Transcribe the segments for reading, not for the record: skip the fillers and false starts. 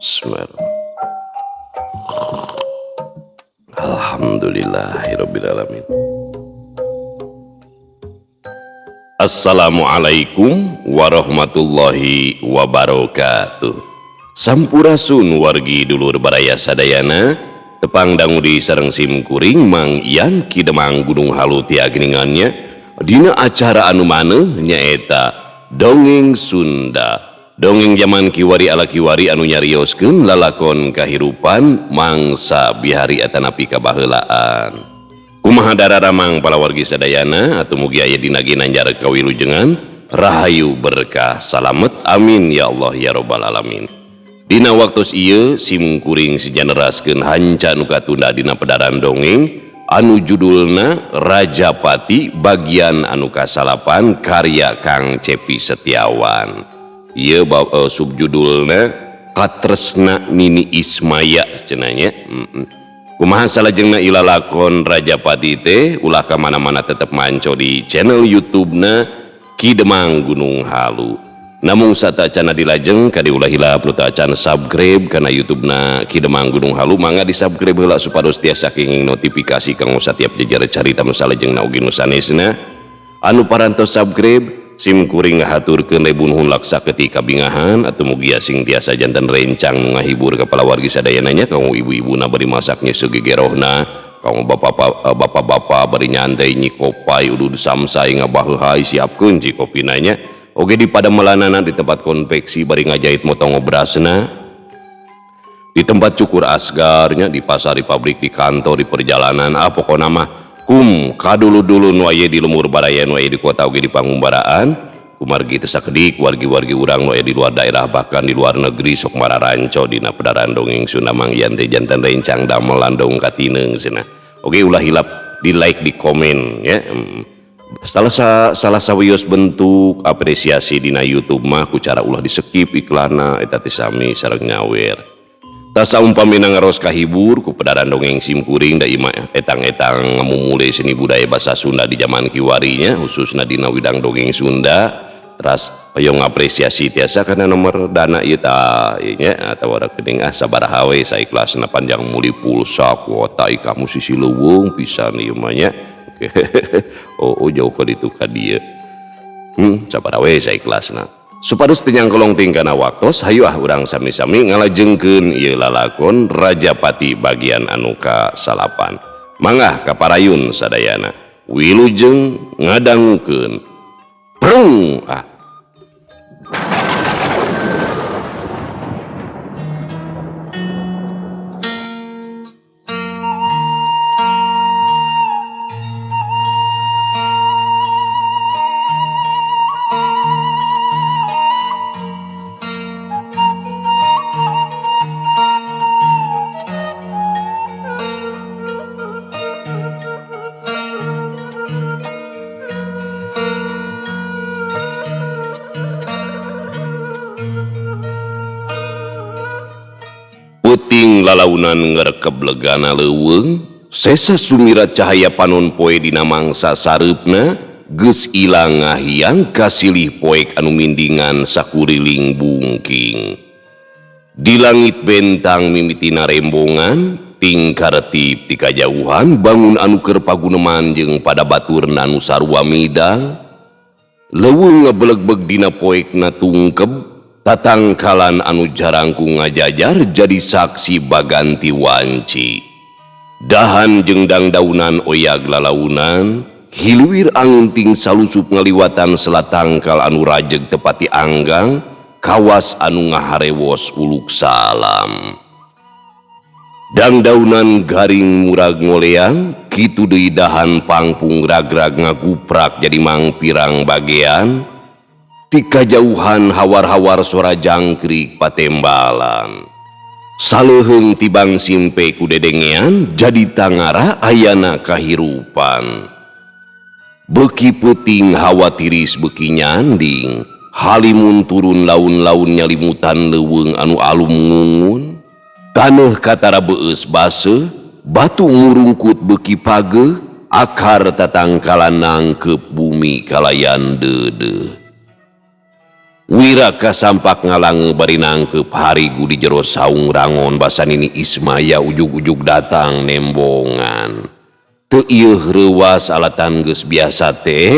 Bismillah. Alhamdulillahirabbil alamin. Assalamualaikum warahmatullahi wabarakatuh. Sampurasun wargi dulur baraya sadayana, tepang dangu di sareng sim kuring Mang Yan Ki Demang Gunung Halu tia geningannya dina acara anu maneuh nyaeta Dongeng Sunda. Dongeng zaman kiwari ala kiwari anu nyarioskeun lalakon kahirupan mangsa bihari atanapi kabaheulaan. Kumaha dararamang palawargi sadayana atuh mugi aya dina ginanjar kawilujengan rahayu berkah salamet amin ya Allah ya robbal alamin. Dina waktos ieu sim kuring sejaneraskeun hanca nu katunda dina pedaran dongeng anu judulna Rajapati bagian anu kasalapan karya Kang Cepi Setiawan. Ieu subjudulna Katresna Nini Ismaya cenah nya. Kumaha salajengna ilalakon Rajapati teh ulah ka mana-mana tetep manco di channel YouTube-na Ki Demang Gunung Halu. Namung satacana dilajeng kadi ulah hilap nu tacan subscribe kana YouTube-na Ki Demang Gunung Halu, mangga di-subscribe heula supados tiasa kenging notifikasi kanggo satiap jejer carita nu salajengna oge nu sanesna. Anu parantos subscribe sim kuring ngahaturkeun ribu nuhun laksa ketika bingahan atuh mugia sing tiasa janten rencang nu ngahibur ka palawargi sadayana nya, kanggo ibu-ibuna bari masaknya segegerohna, kanggo bapak-bapak bari nyantai nyikopai udud samsai ngabaheuhai siapkeun cikopina nya. Oge di padamelanana di tempat konveksi bari ngajahit motong obrasna, di tempat cukur asgarnya, di pasar, di pabrik, di kantor, di perjalanan, ah pokona mah kum kadulu-dulu nu aya di lemur baraya nu aya di kota oge di pangumbaraan kumargi teu sakedik wargi-wargi urang nu aya di luar daerah bahkan di luar negeri sok mararanco dina pedaran dongeng Sunda Mang Yan teh janten rencang damelan dong katineung cenah. Oge ulah hilap di like, di komen ya. Salah sawios bentuk apresiasi dina YouTube mah ku cara ulah di skip iklanna eta teh sami sareng nyawer. Tasa umpamina ngaros kahibur ku pedaran dongeng sim kuring da imah etang-etang ngamumule seni budaya bahasa Sunda di zaman kiwarinya khususna dina widang dongeng Sunda. Teras hoyong apresiasi tiasa kana nomor dana ieu tah ieu nya atawa rekening ah sabaraha we saikhlasna panjang muli pulsa kuota ika musisi leuweung pisan ieu mah nya. Oh, jauh ka ditu ka dieu. Sabaraha we saikhlasna. Supados teu nyangkolong ting kana waktos, hayu ah urang sami-sami ngalajengkeun ieu lalakon Rajapati bagian anu kasalapan. Mangga kaparayun sadayana. Wilujeng ngadangukeun. Prung ah. Puting lalaunan ngerekeb legana leuweung, sesa sumirat cahaya panon poe dina mangsa sareupna geus ilang ngahiang kasilih poek anu mindingan sakuriling bungking. Di langit bentang mimitina rembongan, tingkaretip ti kajauhan bangun anu keur paguneman jeung pada baturna nu sarua midang. Leuweung ngebelegbeg dina poekna tungkeb, tatangkalan anu jarangkung ngajajar jadi saksi baganti wanci. Dahan jeung dangdaunan oyag lalaunan, hiluir angunting salusup ngaliwatan selatangkal anu rajeg tepati anggang, kawas anu ngaharewos uluk salam. Dangdaunan garing murag ngoleang, kitu deui dahan pangpung ragrag ngaguprak jadi mangpirang bagean. Ti kajauhan hawar-hawar sora jangkrik patembalan. Saleuheung tibang simpe ku dedengean jadi tangara ayana kahirupan. Beki peuting hawa tiris beki nyanding, halimun turun laun-laun nyalimutan leuweung anu alum ngungun. Taneuh katara beueus baseuh, batu ngurungkut beki pageuh, akar tatangkalan nangkep bumi kalayan deudeuh. Wira kasampak ngalange bari nangkeup harigu di jero saung rangon basa Nini Ismaya ujug-ujug datang nembongan. Teu ieuh reuwas alatan geus biasa teh.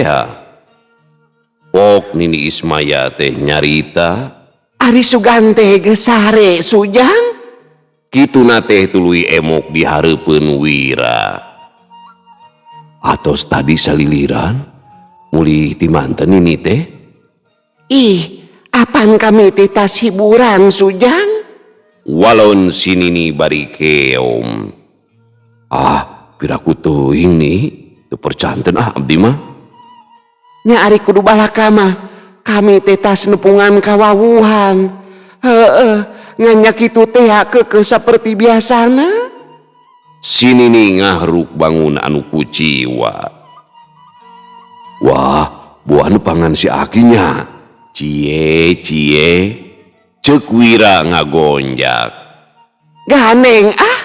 Pok Nini Ismaya teh nyarita. Ari sugan teh geus sare Sujang. Kituna teh tuluy emok di hareupeun Wira. Atos tadi saliliran mulih ti manten Nini teh. Ih, apan kami teh tas hiburan Sujang? Walon si Nini bari keom. Ah, piraku teuing nih, teu percanten ah abdi mah. Nya ari kudu balaka mah, kami teh tas nepungan kawawuhan. Heeh, ngan nya kitu teh keukeuh saperti biasana. Si Nini ngahruk bangun anu kuciwa. Wah, buah nepangan si akinya. Cie, cie, ceuk Wira ngagonjak. Ganeng ah.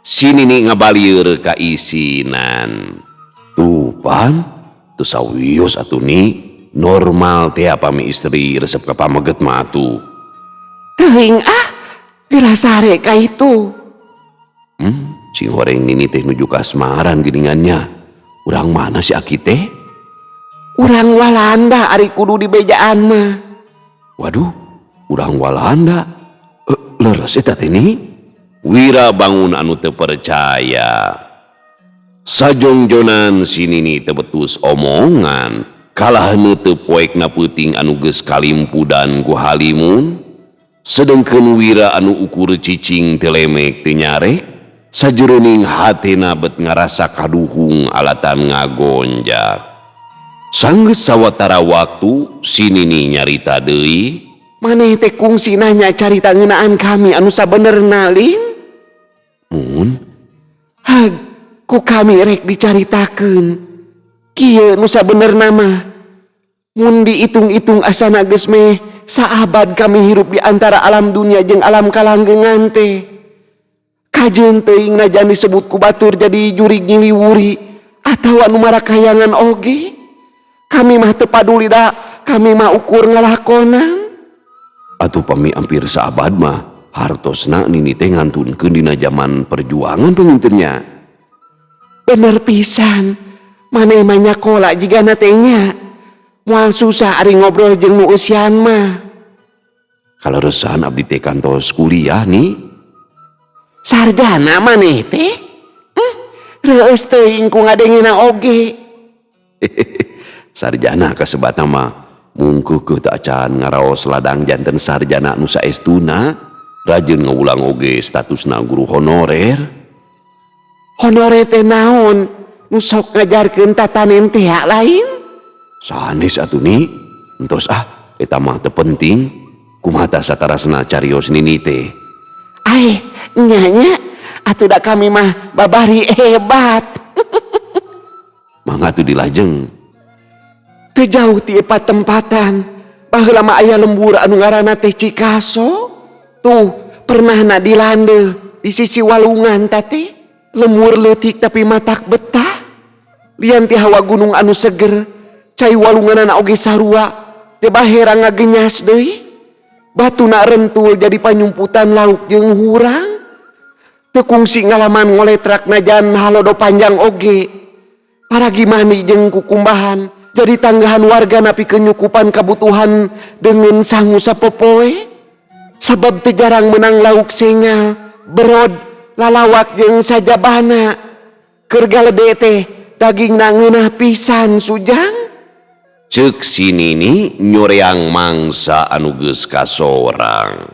Si Nini ngabalieur ka isinan. Tuh pan, teu sawios atuh ni, normal teh pami istri resep ka pameget mah atuh. Teuing ah, geura sare ka itu. Cing horeng Nini teh nuju kasmaran geuningannya. Urang mana si aki teh? Urang Walanda ari kudu dibejaan mah. Waduh, urang Walanda. Leres eta teh ni? Wira bangun anu teu percaya. Sajongjonan si Nini teu betus omongan, kalah nu teu poekna peuting anu geus kalimpudan ku halimun. Sedengkeun Wira anu ukur cicing teu lemek teu nyarek, sajeroning hatena bet ngarasa kaduhung alatan ngagonjak. Sanggeus sawatara waktu si Nini nyarita deui, Maneh teh kungsi nanya carita ngeunaan kami anu sabenerna lin? Mun? Hag, ku kami rek dicaritakeun. Kieu nu sabenerna mah. Mun diitung-itung asana geus meh saabad kami hirup di antara alam dunia jeung alam kalanggengan teh. Kajeun teuing najan disebut ku batur jadi jurig nyiliwuri atawa nu marakayangan oge. Kami mah teu paduli da, kami mah ukur ngalakonan. Atuh pami hampir saabad mah hartosna Nini teh ngantunkeun dina zaman perjuangan pangintennya. Bener pisan, maneh mah nyakola jigana teh nya. Moal susah ari ngobrol jeung nu eusian mah. Kaleresan abdi teh kantos kuliah nih. Sarjana maneh teh? Reueus teuing ku ngadengena oge. Sarjana kasebatna mah mungkeuh teu acan ngaraos ladang janten sarjana nu saestuna, rajin ngawulang oge statusna guru honorer. Honorer teh naon? Nu sok ngajarkeun tatanen teh lain? Sanes atuh ni, entos ah eta mah teu penting. Kumaha tah satarasna carios Nini teh? Aeh, nya nya, atuh da kami mah babari hebat. Mangga atuh dilajeng. Teu jauh ti patempatan, baheula mah aya lembur anu ngaranna teh Cikaso. Tuh, pernahna dilande di sisi walungan teh. Lemur leutik tapi matak betah. Lian ti hawa gunung anu seger, cai walunganana oge sarua, teu bahera ngagenyas deui. Batuna rentul jadi panyumputan lauk jeung hurang. Teu kungsi ngalaman ngoletrak najan halodo panjang oge. Paragi mani jeung kukumbahan jadi tanggahan warga napi kenyukupan kabutuhan dengan sangu sapopoe. Sabab teu jarang menang lauk sengal, berod, lalawak jeung sajabana. Keur galede teh daging ngeunah pisan Sujang. Ceuk si Nini nyoreang mangsa anu geus kasorang.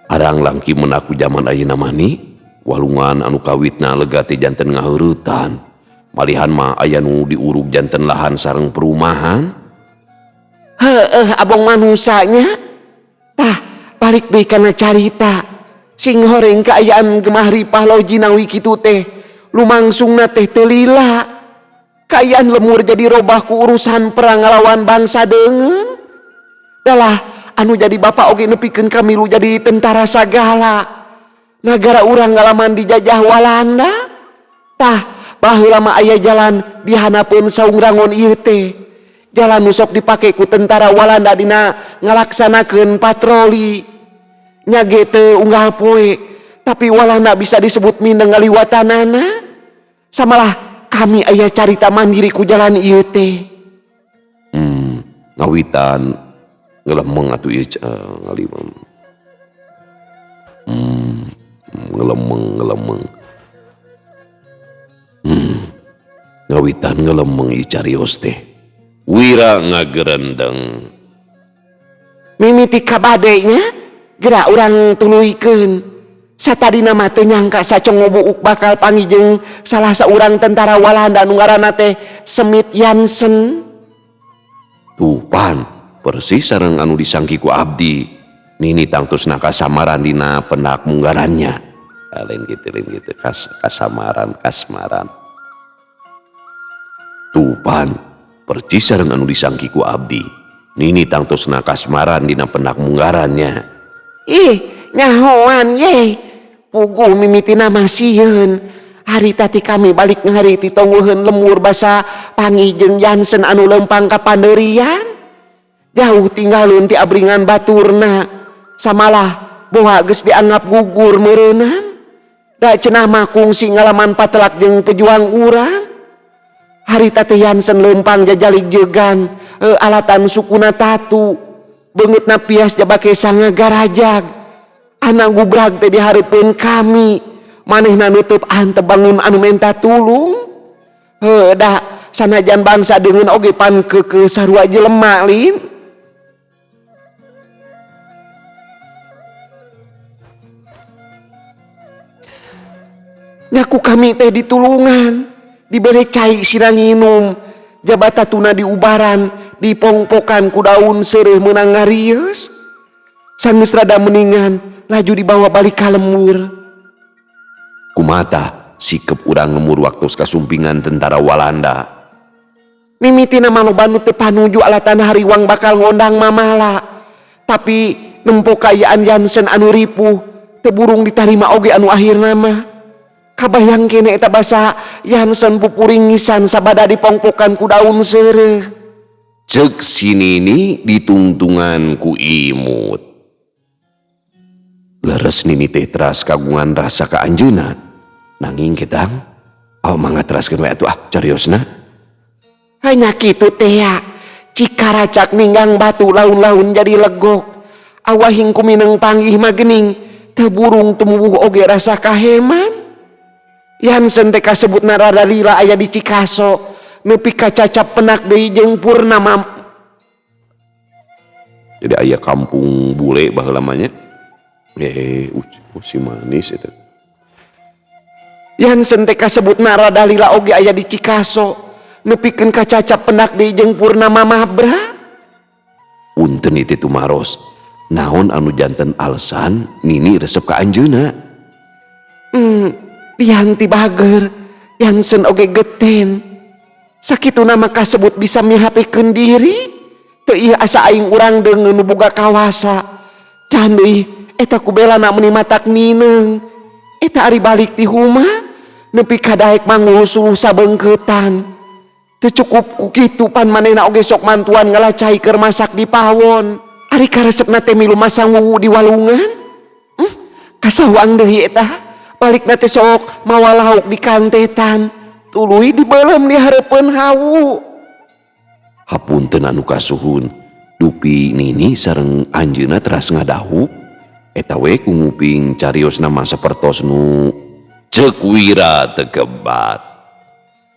Arang langki menaku zaman ayeuna mah ni, walungan anu kawitna lega teh janten ngaheuretan. Malihan mah aya nu diurug janten lahan sareng perumahan. Heeh, abong manusanya. Tah, balik deui kana carita. Sing horeng kaayaan gemah ripah loh jinawi kitu teh. Lumangsungna teh teu lila. Kaayaan lemur jadi robah ku urusan perang ngalawan bangsa deungeun. Dalah anu jadi bapak oge nepikeun kamilu jadi tentara sagala. Nagara urang ngalaman dijajah Walanda. Tah, baheula mah aya jalan dihanapeun saung rangon ieu teh. Jalan nu sok dipake ku tentara Walanda dina ngalaksanakeun patroli. Nya ge teu unggal poe, tapi Walanda bisa disebut mindeng ngaliwatanana. Samalah kami aya carita mandiri ku jalan ieu teh. Ngawitan ngelemeng atuh ieu ngalimem. Ngelemeng ngelemeng. Ngawitan ngelemeng ieu carios teh. Wira ngagerendeng. Mimiti kabadenya gerak urang tuluykeun. Satadina mah teu nyangka sacongobuuk bakal panggih jeung salah saurang tentara Walanda nu ngaranna teh Smith Jansen. Tuh pan, persis sareng anu disangki ku abdi. Nini tangtusna kasamaran dina pendak munggarannya. Lain gitu, lain gitu, kasamaran, kasmaran. Tuh pan, persis sareng anu disangki ku abdi. Nini tangtusna kasmaran dina pendak munggarannya. Ih, nyahoan ye. Puguh mimitina mah sieun. Harita ti kami balik ngahari ti tonggoheun lemur basa panggih jeung Jansen anu lempang ka panderian. Jauh tinggalun ti abringan baturna. Samalah boha geus dianggap gugur meureunan. Da cenah mah kungsi ngalaman patelak jeung pejuang urang. Harita teh Jansen lempang jajalig jegan, alatan sukuna tatu. Beungeutna pias jabake sanga garajag. Anak gubrag teh dihareupeun kami. Manehna nutup antep bangun anu menta tulung. Heuh da sanajan bangsa deungeun oge pan keukeuh sarua jelema lin. Nyaku kami teh ditulungan, dibere cai sira nginum, jabata tuna diubaran, dipongpokan ku daun seureuh meunang ngarieus. Sanggeus rada meningan, laju dibawa balik ka lembur. Kumata sikep urang ngemur waktu kasumpingan tentara Walanda. Mimitina mah loba nu teu panuju alatan hariwang bakal ngondang mamala. Tapi nempo kaayaan Jansen anu ripuh, teu burung ditarima oge anu akhirna mah. Kabayang kene eta basa Jansen pupuringisan sabada dipongpokan ku daun seureuh. Ceuk si Nini ditungtungan ku imut. Leres Nini teh teras kagungan rasa ka anjeunna. Nanging ketang, aw mangga teraskeun we atuh ah cariosna. Hanya kitu teh ya. Cikaracak ninggang batu laun-laun jadi legok. Awahing kumineng panggih mah geuning, teu burung tumuwuh oge rasa kaheman. Jansen teh kasebutna rada lila aya di Cikaso, nepi ka cacap penak deui jeung Purnama. Jadi aya kampung bule baheula mah nya. Si manis eta. Jansen teh kasebutna rada lila oge aya di Cikaso, nepikeun ka cacap penak deui jeung Purnama Mabra. Punten ieu teh tumaros. Naon anu janten alasan Nini resep ka anjeunna? Dianti bager, Jansen oge geten. Sakituna mah kasebut bisa mihapekeun diri. Teu ieu asa aing urang deungeun nu boga kawasa. Can deui eta ku belana meuni matak nineung. Eta ari balik ti huma nepi ka daek mangul suluh sabeungkeutan. Teu cukup ku kitu pan manehna oge sok mantuan ngalacai keur masak di pawon. Ari karesepna teh milu masang wuwu di walungan. Kasawang deui eta. Balikna teh sok mawa lauk di kantetan. Tuluy dibeuleum di hareupeun hawu. Hapunten anu kasuhun. Dupi Nini sareng anjeunna teras ngadahu. Eta we ku nguping cariosna mah sapertos nu ceuk Wira tekebat.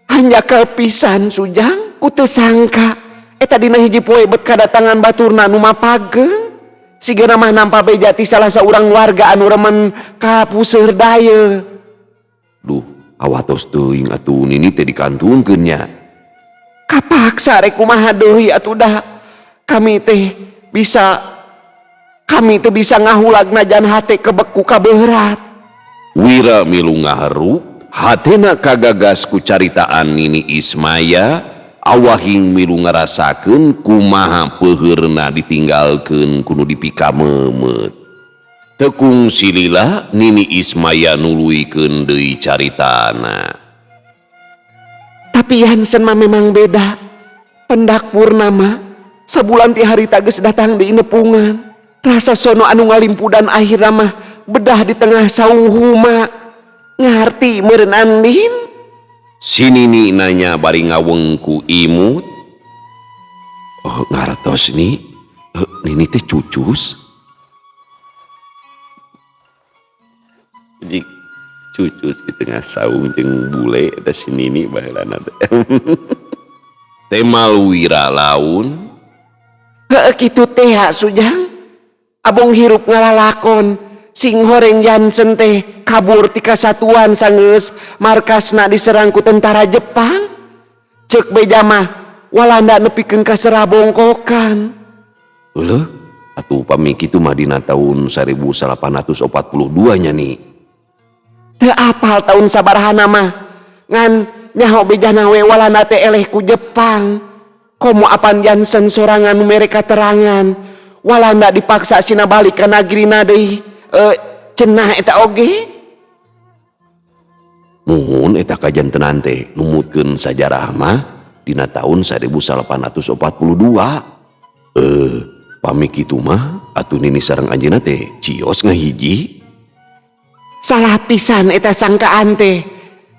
Hanjakal pisan Sujang, ku teu sangka eta dina hiji poe bet kadatangan baturna nu mapageung. Sigana mah nampa beja ti salah saurang warga anu remen ka puseur dayeuh. Duh, awatos teuing atuh Nini teh dikantunkeun nya. Kapaksa rek kumaha deui atuh dah. Kami teh bisa, kami teh bisa ngahulag najan hate kebeku kaberat. Wira milu ngaharu, hatena kagagas ku caritaan Nini Ismaya, awahing milu ngarasakeun kumaha peuheurna ditinggalkeun kudu dipikameumeup. Tekung silila Nini Ismaya nuluykeun deui caritana. Tapi Jansen mah memang beda. Pendak purnama sabulan ti harita geus datang di nepungan. Rasa sono anu ngalimpudan akhirna mah bedah di tengah saung huma. Ngarti meureun Andin? Si Nini nanya bari ngaweng ku imut. Oh, ngartos nih. Nini teh cucus. Jadi cucus di tengah saung jeung bule eta si Nini baheulana teh. Temal Wira laun. Heueuh kitu teh Sujang. Abong hirup ngalalakon sing horeng Jansen teh kabur ti kasatuan sanggeus markasna diserang ku tentara Jepang. Ceuk beja mah Walanda nepikeun ka serabongkokan. Euleuh, atuh pami kitu mah dina taun 1842 nya nih. Teu apal taun sabarahana mah. Ngan nyaho bejana we Walanda teh eleh ku Jepang. Komo apan Jansen sorangan nu mere katerangan. Walanda dipaksa sina balik ka nagrina deui. Cenah eta oge. Muhun eta kajantenan teh numutkeun sajarah mah dina taun 1842. Pami kitu mah atuh Nini sareng anjeunna teh cios ngahiji. Salah pisan eta sangkaan teh.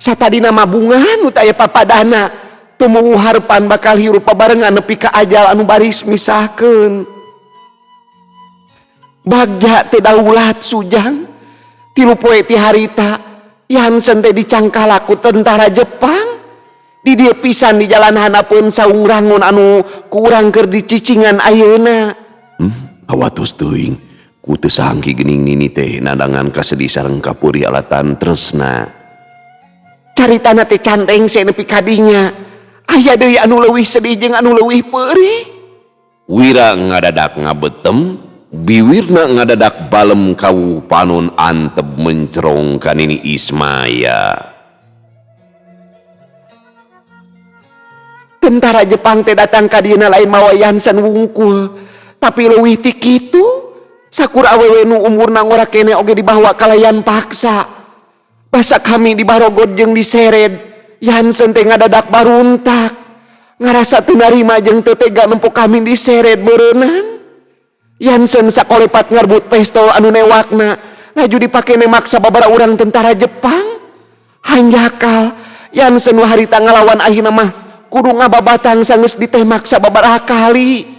Satadina mah bunga nu teu aya papadana. Tumuwuh harepan bakal hirup pabarengan nepi ka ajal anu baris misahkeun. Bagja teh daulat Sujang. 3 poe ti harita Jansen teh dicangkala ku tentara Jepang. Di dieu pisan di jalan handapeun saung rangun anu ku urang keur dicicingan ayeuna. Awatos teuing. Ku teu sangki geuning Nini teh nandangan kasedih sareng kapeurih alatan tresna. Caritana teh can rengse nepi ka dinya. Aya deui anu leuwih sedih jeung anu leuwih peurih. Wira ngadadak ngabetem, biwirna ngadadak balem kawuh panon antep mencerong ka Nini Ismaya. Tentara Jepang teh datang ka dieuna lain mawa Jansen wungkul, tapi leuwih ti kitu. Sakur awewe nu umurna ngora kene oge dibawa kalayan paksa. Basa kami dibarogod jeung disered, Jansen teh ngadadak baruntak. Ngarasa teu narima jeung teu tega nempo kami diseret meureunnan. Jansen sakolepat ngarbut pistol anu newakna, laju dipake nemak sababaraha urang tentara Jepang. Hanjakal Jansen nu harita ngalawan akhirna mah kudu ngababatang sanggeus ditemak sababaraha kali.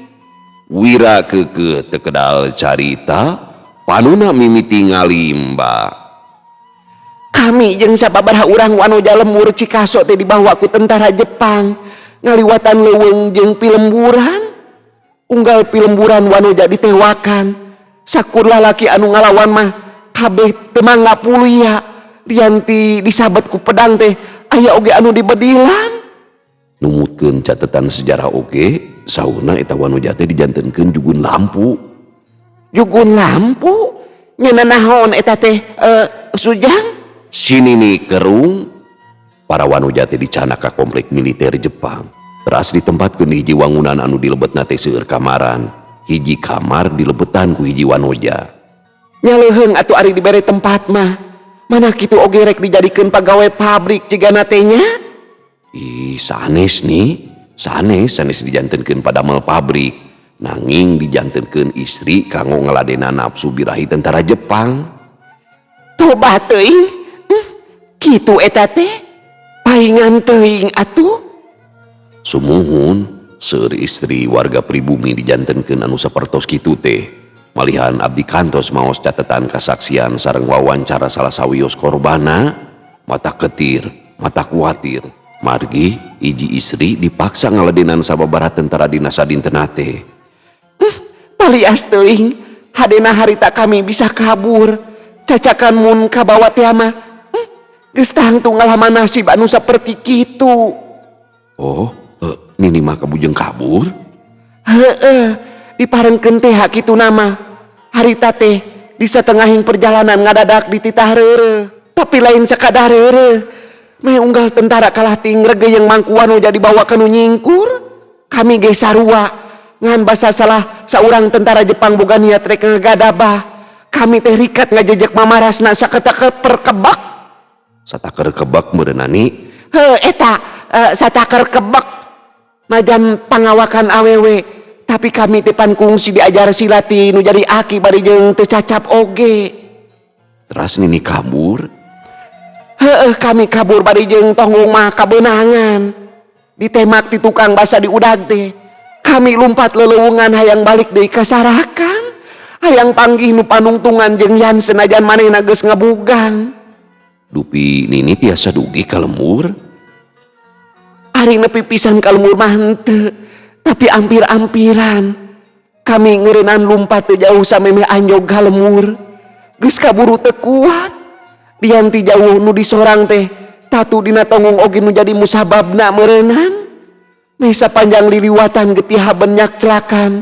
Wira keukeuh teu kedal carita, panuna mimiti ngalimba. Kami jeung sababaraha urang wanoja lembur Cikaso teh dibawa ku tentara Jepang ngaliwatan leuweung jeung pilemburan. Unggal pilemburan wanoja ditewakan. Sakur lalaki anu ngalawan mah kabeh teu mangga puluya. Lianti disabet ku pedang teh aya oge anu dibedilan. Numutkeun catatan sejarah oge, saurna eta wanoja teh dijantenkeun jugun lampu. Jugun lampu? Nya nanaon eta teh Sujang? Si Nini kerung, para wanoja teh dicanak ka komplek militer Jepang. Teras ditempatkeun di hiji wangunan anu dilebetna teh seueur kamaran. Hiji kamar dilebetan ku hiji wanoja. Nyaleuheung atuh ari dibere tempat mah. Mana kitu oge rek dijadikeun pagawe pabrik cigana teh nya? Ih, sanes nih. Sanes, sanes dijantenkeun padamel pabrik. Nanging dijantenkeun istri kanggo ngaladena nafsu birahi tentara Jepang. Toba teuing. Kitu eta teh. Paingan teuing atuh. Sumuhun, seueur istri warga pribumi dijantenkeun anu sapertos kitu teh. Malihan abdi kantos maos catatan kasaksian sareng wawancara salah sawios korbana, mata ketir, mata kuatir. Margi hiji istri dipaksa ngaladenan sababaraha tentara dina sadintena teh. Palias teuing, hadena harita kami bisa kabur. Cacakan mun kabawa teh mah. Geus tangtu ngalaman nasib anu saperti kitu. Oh, Nini mah kabujeng kabur? Heeh, diparengkeun teh kitu nama. Harita teh di satengahing perjalanan ngadadak dititah reureuh. Tapi lain sakadar reureuh. Meh unggal tentara kalah ting regeyeng mangkuan nu jadi bawa ka nu nyingkur. Kami ge sarua ngan basa salah saurang tentara Jepang boga niat rek ngagadabah. Kami teh rikat ngajejek mamarasna saketak perkebak. Sataker kebak meureunani. Heuh eta sataker kebak. Najan pangawakan awewe, tapi kami teh pan kungsi diajar silat ti nu jadi aki bari jeung teu cacap oge. Teras Nini kabur? Heeh, kami kabur bari jeung tonggong mah kabeunangan. Ditemak ti tukang basa di udag teh. Kami lumpat lelewungan hayang balik deui ka Sarakan. Hayang panggih nu panungtungan jeung Yan senajan manehna geus ngabugang. Dupi Nini tiasa dugi ka lembur? Ari nepi pisan ka lembur mah henteu, tapi ampir-ampiran. Kami ngeureunaan lumpat teu jauh samemeh anjog ka lembur. Geus kaburu teu kuat. Lian ti jauh nu disorang teh tatu dina tonggong oge nu jadi musababna meureunan. Meh sapanjang liliwatan getih haben nyakclakan.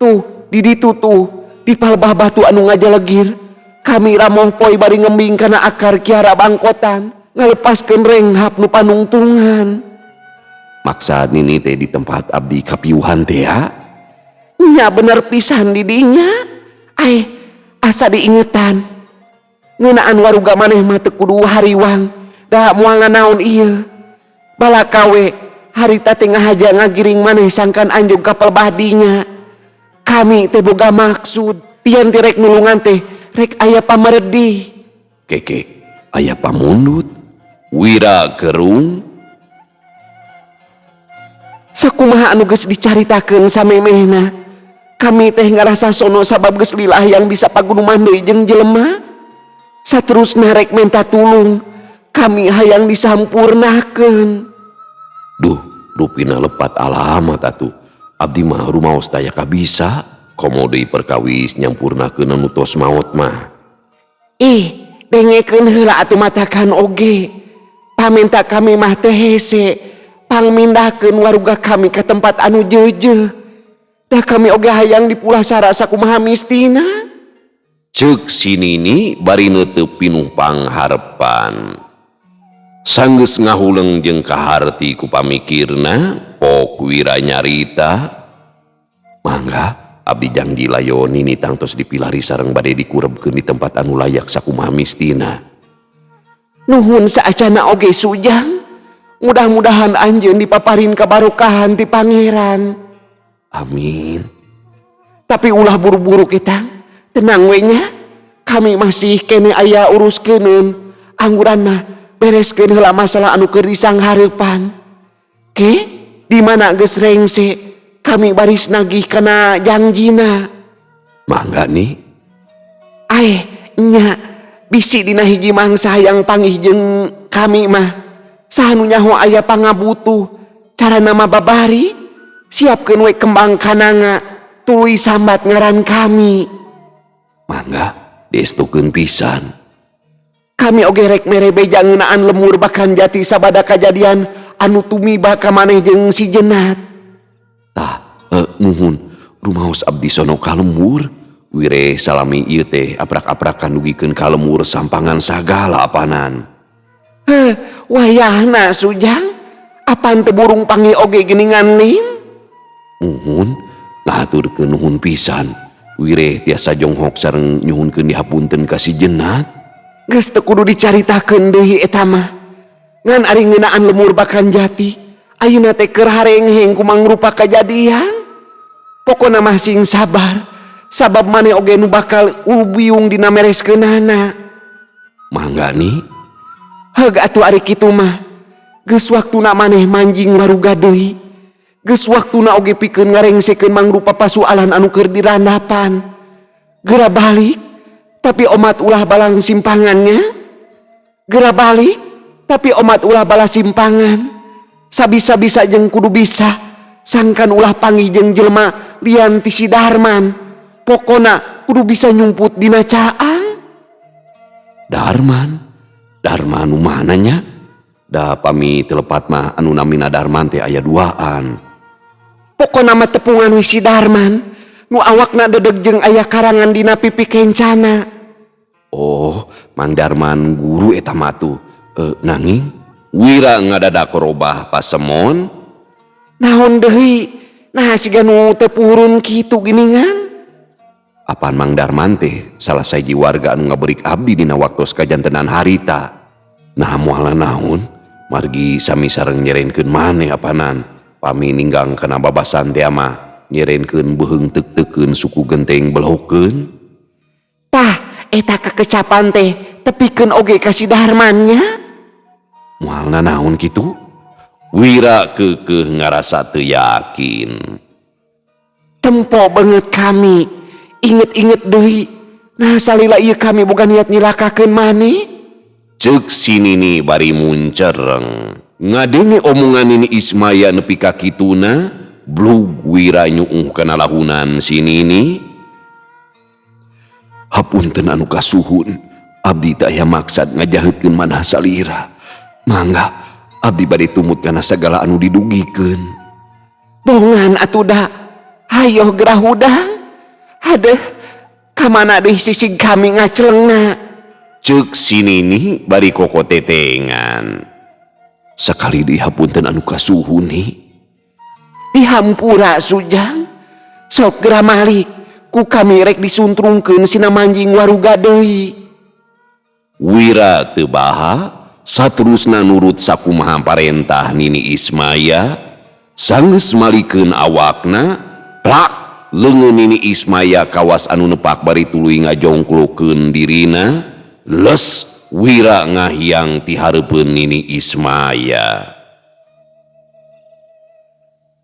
Tuh di ditu tuh di palbah batu anu ngajalegir. Kami ramoh poe bari ngembing kana akar kiara bangkotan ngalepaskeun renghap nu panungtungan. Maksa Nini teh di tempat abdi kapiuhan teh ya? Nya bener pisan di dinya. Ai asa diingetan. Ngeunaan waruga maneh mah teu kudu hariwang. Da moal nanaon ieu. Balakawe harita teh ngahaja ngagiring maneh sangkan anjog ka palbah dinya. Kami teh boga maksud. Tian teh rek nulungan teh rek aya pameredih. Keke aya pamundut. Wira gerung. Sakumaha anu geus dicaritakeun samemehna. Kami teh ngarasa sono sabab geus lillah yang bisa pagunuman deui jeung jelema. Saterusna rek menta tulung. Kami hayang disampurnakeun. Duh, rupina lepat alamat atuh. Abdi mah rumaos taya kabisa. Komo deui perkawis nyampurnakeun anu tos maot mah. Ih, dengekeun heula atuh matakan oge. Pamenta kami mah teh hese. Pangmindahkeun waruga kami ka tempat anu jeujeuh. Da kami oge hayang dipulasara sakumaha mistina. Ceuk si Nini bari neuteub pinuh pangharepan. Sanggeus ngahuleng jeung kaharti ku pamikirna, Pok Wira nyarita, mangga abdi jangji layo Nini tangtos dipilari sareng bade dikurebkeun di tempat anu layak sakumaha mistina. Nuhun saacana oge Sujang. Mudah-mudahan anjeun dipaparin kabarokahan ti Pangeran. Amin. Tapi ulah buru-buru kita. Tenang we nya. Kami masih kene aya uruskeun. Angguran mah bereskeun heula masalah anu keur disanghareupan. Ke, di mana geus rengse? Kami baris nagih kana jangjina. Mangga nih. Aeh, nya bisi dina hiji mangsa hayang panggih jeung kami mah. Saha nu nyaho aya pangabutuh. Cara nama babari, siapkeun we kembang kananga, tuluy sambat ngaran kami. Mangga, diestukeun pisan. Kami oge rek mere beja ngeunaan lemur bahkan jati sabada kajadian anu tumiba ka maneh jeung si Jenat. Tah, muhun, rumaos abdi sono ka lembur. Wire salami ieu teh aprak-aprakan dugikeun ka lemur sampangan sagala apanan. Heh, wayahna Sujang, apan teu burung panggih oge geuningan ning? Muhun, ngaturkeun nuhun pisan. Wire tiasa jonghok sareng nyuhunkeun dihapunten ka si Jenat. Geus teu kudu dicaritakeun deui eta mah. Ngan ari ngeunaan lemur bakan jati, ayeuna teh keur harengheng ku mangrupa kajadian. Pokona mah sing sabar, sabab maneh oge nu bakal ulubiung dina mereskeunana. Mangga nih. Heug atuh ari kitu mah. Geus waktuna maneh manjing waruga deui. Geus waktuna oge pikeun ngarengsekeun mangrupa pasualan anu keur dirandapan. Geura balik, tapi omat ulah balang simpangannya. Geura balik, tapi omat ulah bala simpangan. Sabisa-bisa jeung kudu bisa, sangkan ulah panggih jeung jelema lian ti si Darman. Pokona kudu bisa nyumput dina caang. Darman? Darman nu mananya? Da pami telepat mah anu namina Darman teh aya duaan. Pokona mah tepungan we si Darman, nu awakna dedeg jeung aya karangan dina pipi kencana. Oh, Mang Darman guru eta mah tuh. Nanging Wira ngadadak robah pasemon. Naon deui? Nah siga nu teu purun kitu geuningan. Apan Mang Darman teh salah sahiji warga anu ngaberik abdi dina waktos kajantenan harita. Nah moal naon, margi sami sareng nyerenkeun maneh apanan. Pami ninggang kana babasan teh mah nyerenkeun beuheung teuk-teukeun suku genteng belokeun. Tah eta kakecapan teh tepikeun oge ka si Darmannya. Moal nanaon kitu? Wira keukeuh ngarasa teu yakin. Tempo banget kami, inget-inget deui. Nah salila ieu kami boga niat nyilakakeun maneh. Ceuk si Nini bari muncereng. Ngadenge omongan Nini Ismaya nepi ka kituna, blug Wira nyuuh kana lahunan si Nini. Hapunten anu kasuhun, abdi teh aya maksad ngajaheutkeun manah salira. Mangga abdi bade tumut kana sagala anu didugikeun. Bongan atuh da. Hayoh gerah hudang. Hadeh, kamana deui sisig kami ngacelengna? Ceuk si Nini bari kokotetengan. Sakali deui hapunten anu kasuhun ni. Dihampura Sujang. Sok gerah malik, ku kami rek disuntrungkeun sina manjing waruga deui. Wira teu baha, saterusna nurut sakumaha parentah Nini Ismaya, sanggeus malikeun awakna, plak leungeun Nini Ismaya kawas anu nepak bari tuluy ngajongklokeun dirina, les Wira ngahiang ti hareupeun Nini Ismaya.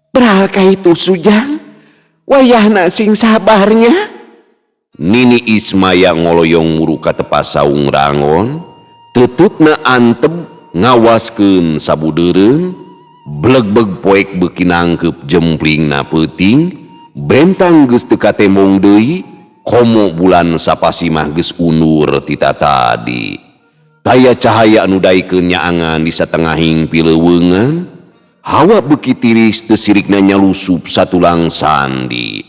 Beral ka itu Sujang, wayahna sing sabarnya. Nini Ismaya ngoloyong muru ka tepas saung rangon, tutupna antep ngawaskeun sabudeureun, blegbeg poek beuki nangkeup jemplingna peuting, bentang geus teu katembong deui, komo bulan sapasimah geus undur tita tadi. Taya cahaya anu daekeun nyaangan di satengahing pileuweungan, hawa beuki tiris teu sirikna nyalusup satulang sandi.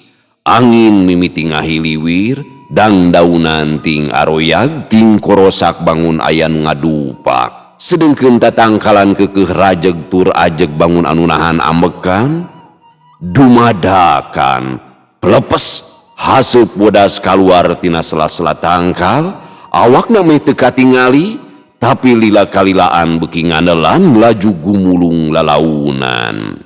Angin mimiti ngahiliwir, dangdaunan ting aroyag ting korosak bangun aya nu ngadupak. Sedengkeun tatangkalan keukeuh rajeg tur ajeg bangun anu nahan ambekan, dumadakan plepes haseup bodas kaluar tina sela-sela tangkal, awakna meh teu katingali, tapi lila kalilaan beuki nganelan laju gumulung lalaunan.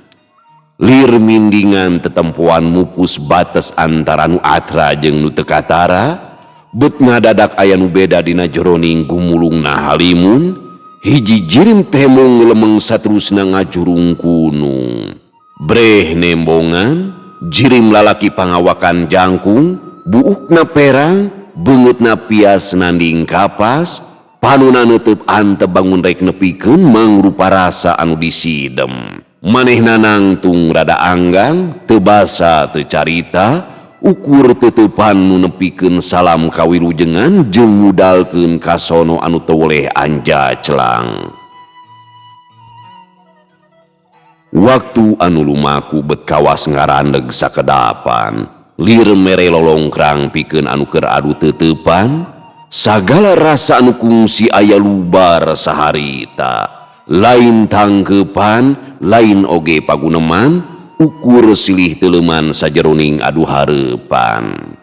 Lir mindingan tetempoan mupus batas antara nu atra jeung nu teu katara, bet ngadadak aya nu beda dina jeroning gumulungna halimun, hiji jirim temong lemeng saterusna ngajurung kunung. Breh nembongan, jirim lalaki pangawakan jangkung, buukna perang, beungeutna pias nanding kapas, panuna neuteub antep bangun rek nepikeun mangrupa rasa anu disidem. Manehna nangtung rada anggang, teu basa teu carita, ukur teuteupan nu nepikeun salam kawilujengan jeung ngudalkeun kasono anu teu weleh anjaclang. Waktu anu lumaku bet kawas ngarandeg sakedapan, lir mere lolongkrang pikeun anu keur adu teuteupan, sagala rasa anu kungsi aya lubar saharita. Lain tangkepan, lain oge paguneman, ukur silih teleuman sajeroning adu hareupan.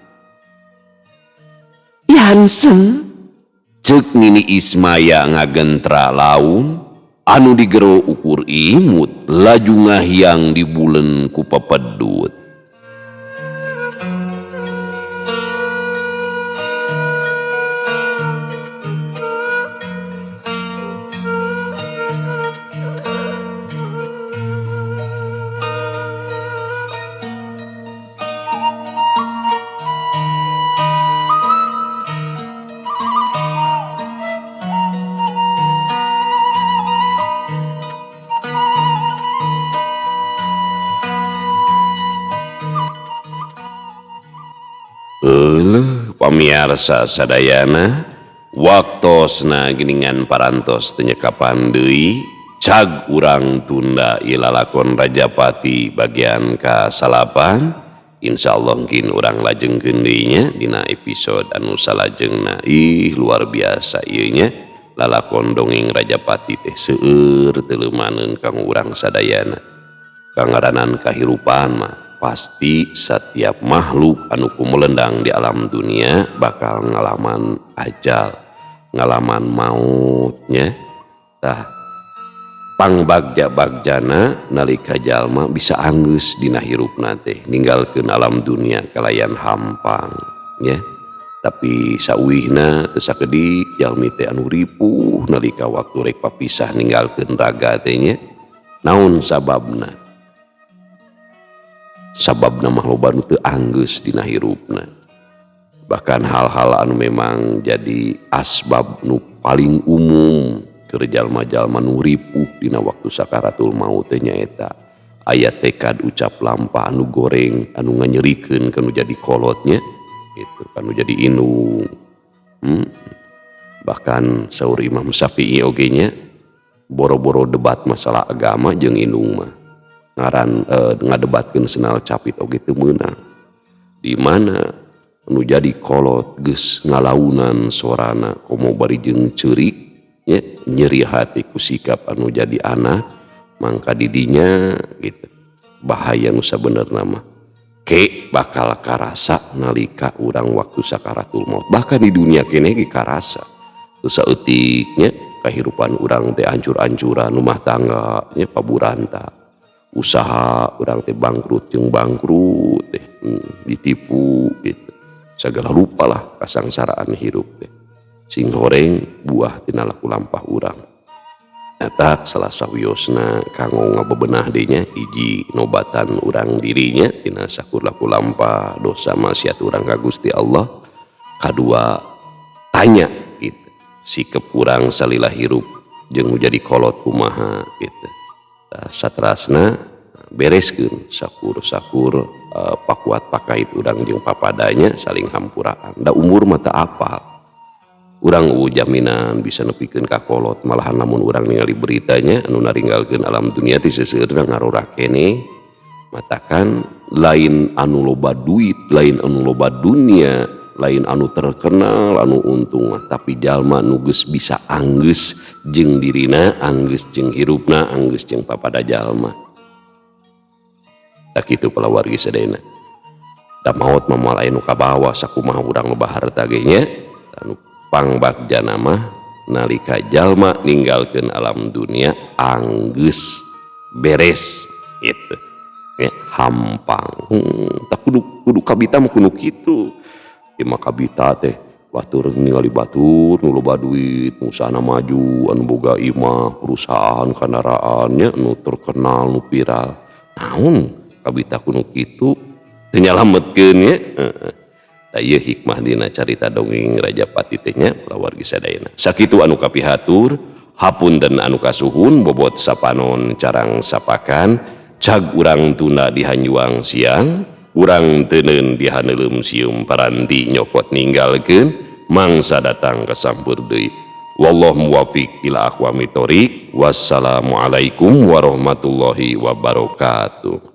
Jansen, ceuk Nini Ismaya ngagentra laun, anu digero ukur imut, laju ngahiang di bulen ku pepedut. Euleuh pamiarsa sadayana, waktosna geuningan parantos teu nyekapan deui, cag urang tunda ieu lalakon Rajapati bagian ka-9. Insyaallah mungkin urang lajengkeun deui nya dina episode anu salajengna. Ih luar biasa ieu nya lalakon dongeng Rajapati teh seueur teuleumaneun kanggo urang sadayana. Kangaranan kahirupan mah pasti setiap makhluk anu kumelendang di alam dunia bakal ngalaman ajal, ngalaman mautnya. Tah Pangbagja-bagjana nalika jalma bisa anggeus dina hirupna teh ninggalkeun alam dunia kalayan hampang ya. Tapi sauwihna teu sakedik jalmi teh anu ripuh nalika waktu rek papisah ninggalkeun raga teh nya. Naon sababna? Sababna mah loba nu teu anggeus dina hirupna. Bahkan hal-hal anu memang jadi asbab nu paling umum keur jalma-jalma nu ripuh dina waktu sakaratul maut teh nyaeta aya tekad ucap lampah anu goreng anu nganyerikeun kanu jadi kolotnya gitu, kanu jadi indung. Bahkan saur Imam Syafi'i oge nya, boro-boro debat masalah agama jeung indung mah ngaran ngadebatkeun senal capit oge teu meunang. Di mana nu jadi kolot geus ngalaunan sorana komo bari jeung ceurik nya, nyeri hati ku sikap anu jadi anak, mangka didinya gitu bahaya nu sabenerna mah ke bakal karasa nalika urang waktu sakaratul maut. Bahkan di dunia kene ge karasa teu saeutiknya kehidupan urang teh ancur-ancuran, rumah tangga nya paburanta, usaha urang teh bangkrut jeung bangkrut teh, ditipu gitu, segala rupa lah kasangsaraan hirup teh sing horeng buah tina laku lampah urang. Eta salah sawiosna kanggo ngabebenah deui nya, hiji nobatan urang dirinya tina sakur laku lampah dosa maksiat urang ka Gusti Allah. Kadua tanya gitu sikep urang salila hirup jeung nu jadi kolot kumaha gitu. Tah saterasna bereskeun sakur-sakur pakuat pakait urang jeung papadanya saling hampuraan. Da umur mah teu apal. Urang eueuh jaminan bisa nepikeun ka kolot, malahan lamun urang ningali beritanya anu naringgalkeun alam dunia teh seseueurna ngarora keneh. Matakan lain anu loba duit, lain anu loba dunia, lain anu terkenal anu untung mah, tapi jalma nu geus bisa anggeus jeung dirina, anggeus jeung hirupna, anggeus jeung papada jalma. Tak kitu palawargi sadayana. Da maot mah moal aya nu kabawa sakumaha urang loba harta ge nya. Anu pangbagjana mah nalika jalma ninggalkeun alam dunia anggeus beres gitu ya, hampang. Tak kudu kabita mah kudu kitu. Ieu mah kabita teh batur ningali batur nu loba duit, nu usahana maju, anu boga imah, perusahaan, kendaraan nya, nu terkenal, nu viral. Naon kabita kudu kitu teu nyalametkeun nya. Heeh. Tah ieu hikmah dina carita dongeng Raja Pati teh nya palawargi sadayana. Sakitu anu kapihatur, hapunten anu kasuhun, bobot sapanon carang sapakan, cag urang tunda di hanjuang siang, urang teuneun di haneuleum sium paranti nyokot ninggalkeun mangsa datang kasampeur deui. Wallahu muwafiq ila aqwamit thoriq. Wassalamualaikum warahmatullahi wabarakatuh.